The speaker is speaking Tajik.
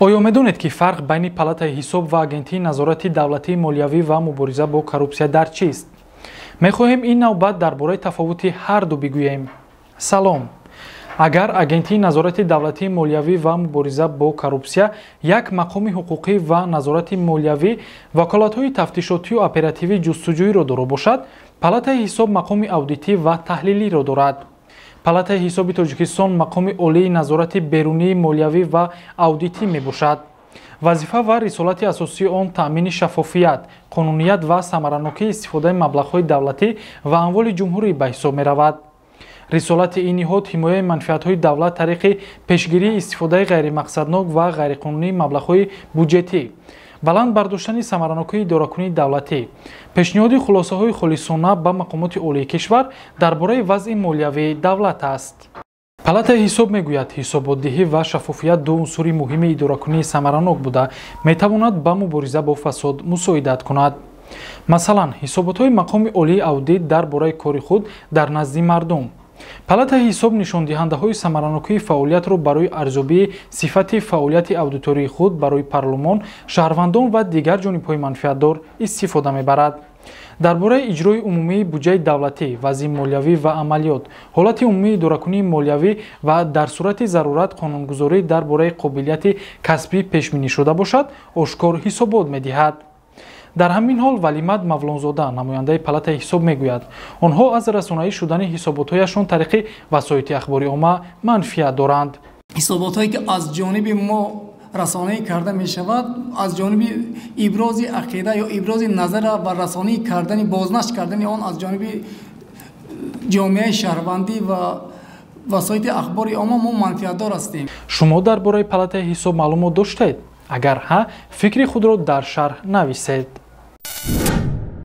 Оё медонед, ки фарқ байни Палатаи ҳисоб ва Агентии назорати давлатии молиявӣ ва мубориза бо коррупсия дар чист? Мехоҳем ин навбат дар бораи тафовути ҳар ду бигӯем. Салом. Агар Агентии назорати давлатии молиявӣ ва мубориза бо коррупсия як мақоми ҳуқуқӣ ва назорати молиявӣ, ваколатҳои тафтишотию оперативӣ ҷустуҷӯиро доро бошад, Палатаи ҳисоб мақоми аудитӣ ва таҳлилиро дорад. Палатаи ҳисоби Тоҷикистон мақоми олии назорати берунии молиявӣ ва аудитӣ мебошад. Вазифа ва рисолати асосии он таъмини шаффофият, қонуният ва самаранокии истифодаи маблағҳои давлатӣ ва амволи ҷумҳурӣ ба ҳисоб меравад. Рисолати ин ниҳод ҳимояи манфиатҳои давлат тариқи пешгирии истифодаи ғайримақсаднок ва ғайриқонунии маблағҳои буҷетӣ, баланд бардоштани самаранокии идоракунии давлатӣ, пешниҳоди хулосаҳои холисона ба мақомоти олии кишвар дар бораи вазъи молиявии давлат аст. Палатаи ҳисоб мегӯяд, ҳисоботдиҳӣ ва шаффофият ду унсури муҳими идоракунии самаранок буда, метавонад ба мубориза бо фасод мусоидат кунад. Масалан, ҳисоботҳои мақоми олии аудит дар бораи кори худ дар назди мардум. Палатаи ҳисоб нишондиҳандаҳои самаранокии фаъолиятро барои арзёбии сифати фаъолияти аудитории худ барои парлумон, шаҳрвандон ва дигар ҷонибҳои манфиатдор истифода мебарад. Дар бораи иҷрои умумии буҷаи давлатӣ, вазъи молиявӣ ва амалиёт, ҳолати умумии идоракунии молиявӣ ва дар сурати зарурат қонунгузорӣ дар бораи қобилияти касбӣ пешбинишуда бошад, ошкор ҳисобот медиҳад. Дар ҳамин ҳол Валимад Мавлонзода, намояндаи Палатаи ҳисоб, мегӯяд, онҳо аз расонаӣ шудани ҳисоботҳояшон тариқи васоити ахбори омма манфиат доранд. Ҳисоботҳое, ки аз ҷониби мо расонаӣ карда мешавад, аз ҷониби ибрози ақида ё ибрози назара ва расонаӣ кардани, бознашр кардани он аз ҷониби ҷомеаи шаҳрвандӣ ва васоити ахбори омма мо манфиатдор ҳастем. Шумо дар бораи Палатаи ҳисоб маълумот доштед? Агар ҳа, фикри худро дар шарҳ нависед.